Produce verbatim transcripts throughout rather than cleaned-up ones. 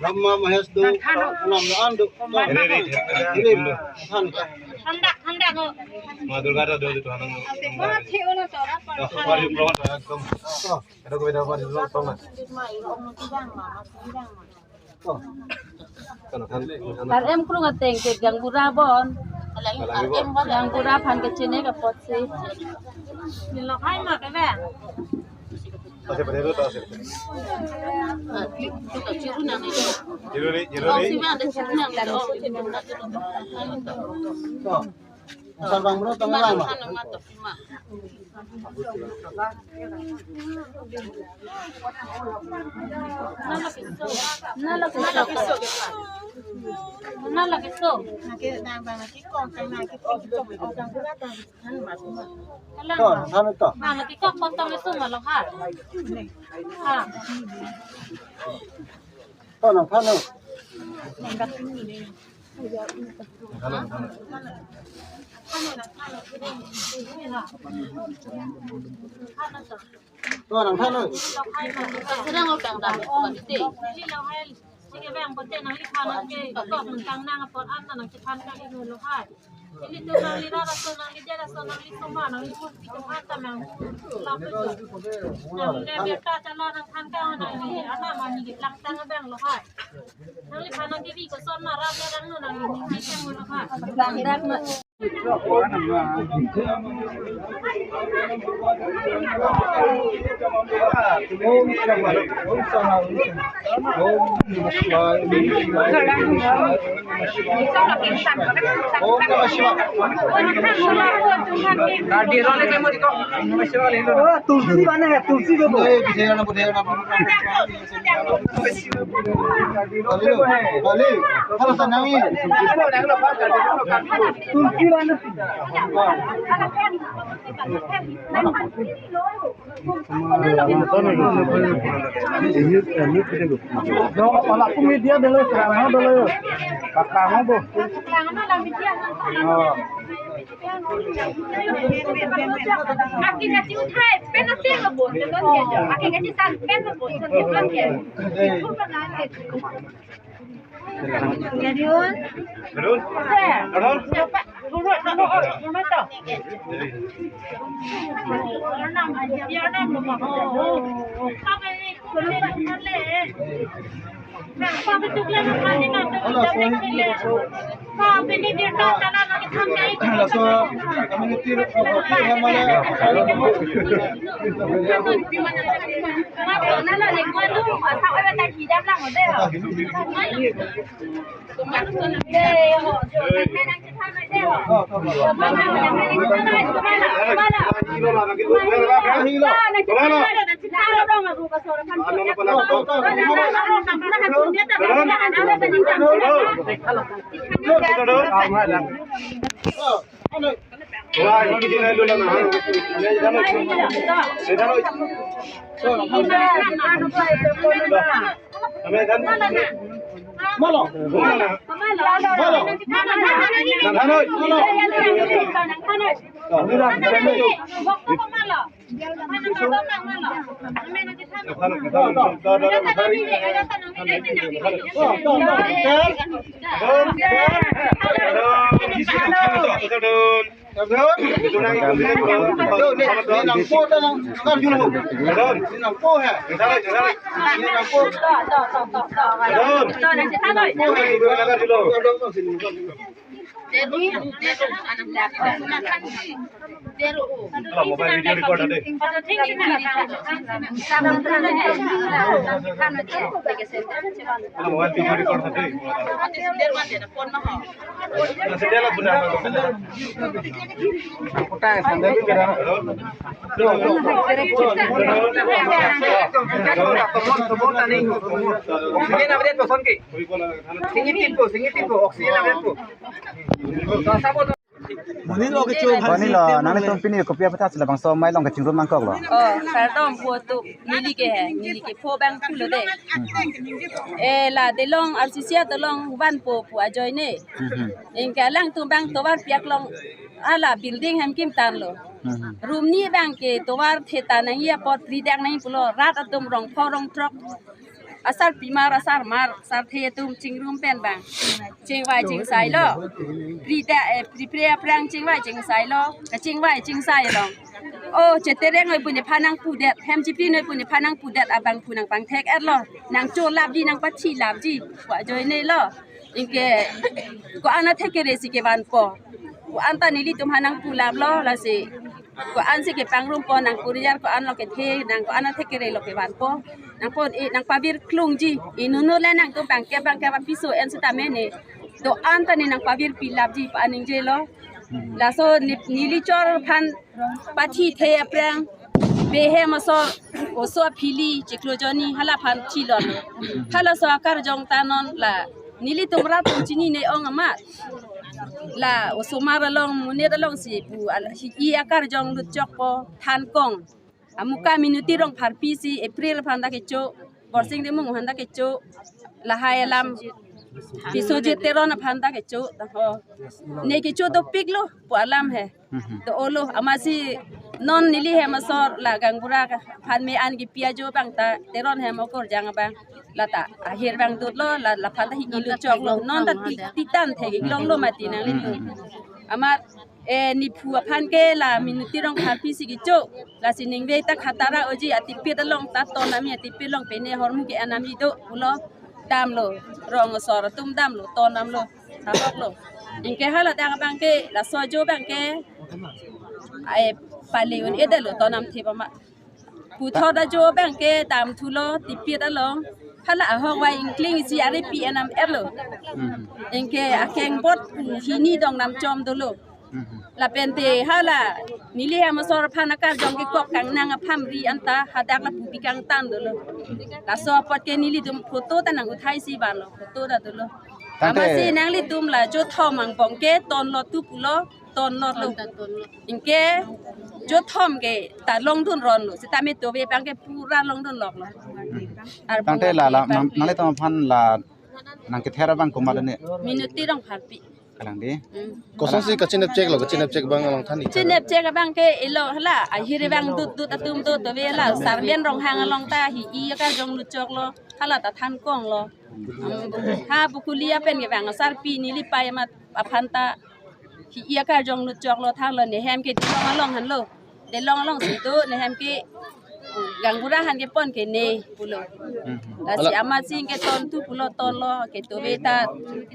Brahma Mahesh do, Nang than. Nam an do. Ini, ini, Ini, ini. Than. Than dak, than dak, oh. Ma Durga do, do, do, than. Wah, thiu na tora, Oh, pari pro, ekdom. Oh, ada ko beda pari pro, tong na. Oh. Kan, kan, kan. Tar em krung ateng ke gang bura bon. Gang bura aphan kechini ke apotsi. Nilok hai ma ke be. Ase pada itu, ase. Jiru ni, jiru ni. Oh. Asal bang bro, tengah lang, Bang. Nala piso. Nala piso. Nala piso. Nala piso. To, nang than to. Nala piso potong itu malah ha. Ha. To, nang than. To, nang than. Sedang orang dah. Nangli bang pote nangliphan nangkekok nangkang nang apot an nangkephan kang inu lo hai. Nelitum nangli rat aso, nangli det aso, nangli soma, nangli pun pi kephan ta nang. Lapu tu. Nangli birta chala nangthan kang nangli anak mani keplang tang abang lo hai. Nangliphan nangkevi koson ma rat le rang no nangli ning hai tang lo hai. Lang dak ma. Tulsi bana hai, tulsi do. Tulsi bana. Dong, pala pun media dolo, serang dolo. Kakang bo. Oh. Aki ngaji uthai, pen ati lo bon, pen ati lo bon, aki ngaji san, pen lo bon, san, pen ati. Jadi un. Arun. Arun. Siapa? Guru, guru, guru to. Hala mobile video record ade. Hala mobile video record ade. Hala sendal pun ade. Kota sandal pun ade. Oxygen update ko, Sonki. Singit tipo, singit tipo, oxygen update ko. Monit lo kecho. Monit lo, nanglitum pini kopi aphuthak si labangso amei along kachingrum nangkoklo? Oh, kardom pu atum, neli ke he, neli ke pho abang pulo de. Eh, la delong R C C along vanpo pu ajoine. Hmm. Anke alangtum abang tovar pi-ak along hala building hem kim tanlo. Hmm. Room ni abang ke tovar theta nangji apot ri dak nangji pulo, rat atum rong pho rong throk asarpimar, asarmar, sarthe atum chingrum pen abang chingvai chingsailo. Pri da, eh, pri pre aphrang chingvai chingsailo. Kachingvai chingsai along, oh, chetereng noi pu nephan nangpudet, hem chipi noi pu nephan nangpudet abang pu nangpangthek-etlo. Nangcholapji, nangpathilapji pu ajoinelo. Anke ko-an athekere si kevanpo, ko-an ta nelitum aphan nangpulaplo, lasi ko-an si kepangrumpo, nang kuriar ko-an lo kethe, nang ko-an athekere lo kevanpo. Nangpon, eh, nangpavir klungji. Inut inut le nangtum bangke bangke apiso en sitame ne do-an ta ne nangpavirpilapji pu aningjelo. Laso ne, neli chor aphan pathithe aphrang, behem asor, oso aphili chiklo jonni hala aphan thilon. Halaso akarjong ta non la nelitum rat atum chinine ong amat. La osomar along, monit along si pu, al-, hi-i akarjong lutchokpo, thankong. Amuka Minuti Rongpharpi si April aphan ta kecho, Borsing Timung aphan ta kecho, lahai alam Biswajit Teron aphan ta kecho, ta ho. Ne kecho dopiklo pu alam he. Mhm. Do-olo, amatsi non neli hem asor la gaonbura aphan me-an kipi ajo abang ta Teron hem okorjang abang. La ta ahir abang dotlo, la, la aphan ta hi-i lutchoklo. Non ta ti, titan thek-ik longlo mati nanglitum. Mhm. Amat, eh, nephu aphan ke la Minuti Rongpharpi si kecho. Lasi ningve ta khatara oji, atipit along ta ton nami, atipit along pine ahormu ke-en nami do pulo, damlo. Rong asor atum damlo, ton damlo, tahoklo. Anke hala dak abang ke, laso ajo abang ke, ai, pale un-edetlo, ton nam thip amat. Puthot ajo abang ke damthulo, tipit along. Hala ahok vai ingkling isi ari pi-en nam-etlo. Hmm. Anke akeng bot hini dong nam chom dolo. Hmm. Lapen te hala neli hem asor aphan akarjong kekok kangnang aphan ri anta hadak lapu pi kangtan dolo. Laso apot ke nelitum photo ta nang uthai si vanlo, photo ta dolo. Tangte amatsi nanglitum la jo thom angbong ke tonlot tu pulo, tonlotlo. Ton ta tonlot. Anke jo thom ke ta longdun ronlo. Sitame tobe abang ke pura longdun loklo. Tangte la, la, nang, nanglitum aphan la nangkether abang komat ne? Minuti Rongpharpi. Kalang di. Hmm. Kosonsi kachinep cheklo, kachinep chek abang along than-ik? Chinep chek abang ke elo hala, ahir abang dut dut atum dut, tobe la Sarben Ronghang along ta hi-i akarjong lutchoklo, hala ta thankonglo. Hmm. Ha Bokolia pen ke abang asarpi neli pei amat aphan ta hi-i akarjong lutchoklo, thanlo, ne hem ke Dilong along henlo. Dilong along si do, ne hem ke gaonbura aphan kepon ke ne pulo. Hmm. Lasi ala amatsi ke ton tu pulo, tonlo, ke tobe ta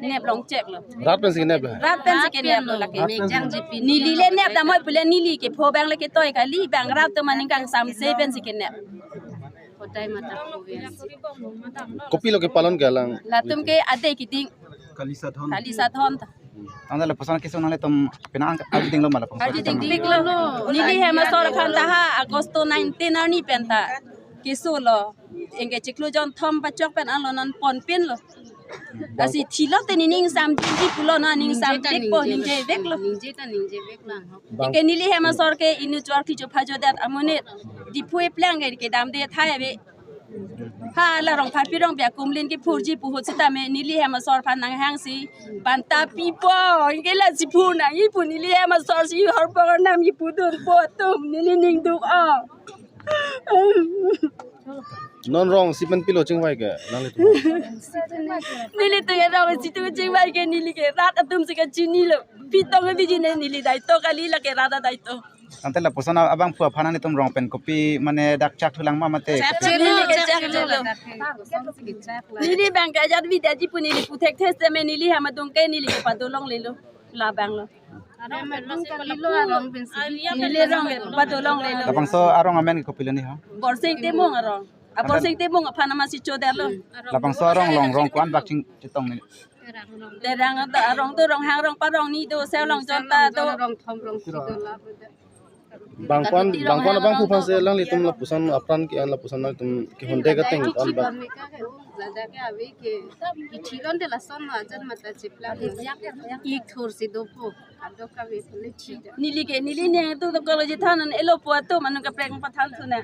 nep long cheklo. Rat pensi keneplo? Rat pensi keneplo lake. Rat pensi. Neli le nep damnoi pule neli ke pho abang le ketoi kali, bang rat atum aning kangsamse pensi kenep. Kotai mata kopi. Kopilo kepalon ke alang? Latum ke adai keding. Kalisa Dhon. Kalisa Dhon ta. Tangte lapuson kesung nanglitum penang arjudinglo ma lapuson? Arjudingpiklo. Neli hem asor aphan ta ha Agosto nineteen arni pen ta kesolo. Anke chiklo jonthom pachok pen anlo non ponpinlo. Lasi thilo te nening samjinji pulo, non ning sampikpo, ningjeveklo. Ningje ta ningjeveklo. Anke neli hem asor ke inut chor kicho phajodet amonit Diphu eplang ke kedamde thai ave. Hala Rongpharpi Rongpi akumlin kiphurji pu ahut sitame neli hem asor aphan nanghangsi banta pipo, anke lasi phu nangji pu neli hem asor si horpor nam ji pudunpo atum, neli ning duk-o. Non rong isi pen pilo chingvai ke nanglitum? Nelitum ke rong isi tum chingvai ke neli ke rat atum si kachinilo. Pitong abiji ne neli daito kali, lake rat adaito. Tangte lapuson abangphu aphan nanglitum rong pen kopi mane dak chak thulang ma mate? Chak thulang. Neli ke chak thulang. Neli abang ke ajat bidi aji pu neli puthekthe sitame neli hem adung ke neli ke padolonglelo. Labanglo. Neli arong, eh, Papa Dolong le lo. Labangso arong amen kopilo ni ho? Borsing Timung arong. A Borsing Timung aphan amatsi chodetlo. Labangso arong along rong ko-an bak ching chetong ni? Derang ada arong do, Ronghang rong, Parong ni do, Serlong Jonta do. Rong thom rong si do la. Bang ko-an, bang ko-an abangphu aphan si alanglitum lapuson apran ke-an, lapuson alanglitum kehonde kateng ko-an bak. Jada ke ave ke, kithi londe lason ajan mata chipla. Ik thur si dopo. Ado kave pule thi da. Neli ke, neli ne tu to college than an elo po atum anung kaprek pathan thu na.